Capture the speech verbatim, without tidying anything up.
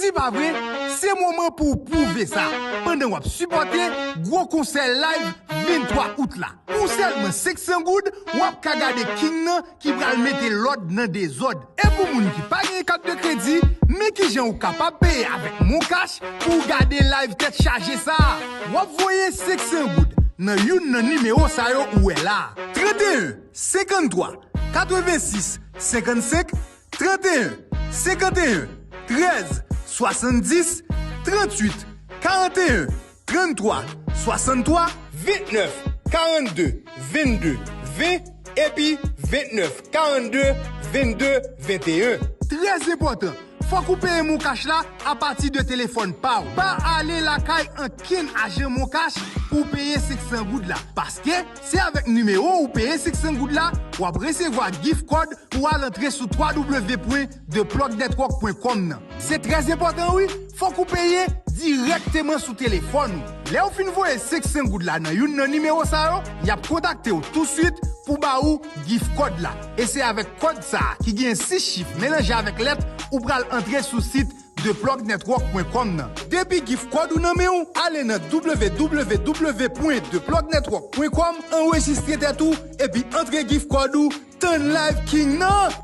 Li pa vre? Se moman pou w pwouve sa pandan w ap sipòte gwo konsè live venntwa out la. Pou sèlman senk san goud, w ap ka gade King nan ki pral mete lòd nan dezòd. E pou moun ki pa gen kat de kredi, men kijan ou kapab peye avèk Moncash pou w gade live tèt chaje sa a. W ap voye senk san goud nan youn nan nimewo sa yo ou wè la a: trannteyen, senkanntwa, katrevensis, senkannsenk, trannteyen, senkanteyen, trèz, swasanndis, tranntuit, karanteyen, tranntwa, swasanntwa, ventnèf, karannde, vennde, ven, epi ventnèf, karannde, vennde, venteyen. Trè enpòtan, fòk ou peye Moncash la apati de telefòn pa w. Pa ale lakay ankenn ajan Moncash pou w peye senk san goud la, paske se avèk nimewo ou peye senk san goud la, w ap resevwa gift card pou w al antre sou w w w pwen the plug network pwen com nan. Se trè enpòtan wi, fòk ou peye dirèkteman sou telefòn ou. Lè w fin voye senk san goud la nan youn nan nimewo sa yo, y ap kontakte w touswit pou ba ou gift card la. E se avèk kòd sa a ki gen sis chif melanje avèk lèt ou pral antre sou sit the plug network pwen com nan. Depi gift card ou nan men w, ale nan w w w pwen the plug network pwen com, anrejistre tèt ou, epi antre gift card ou, tann live King nan!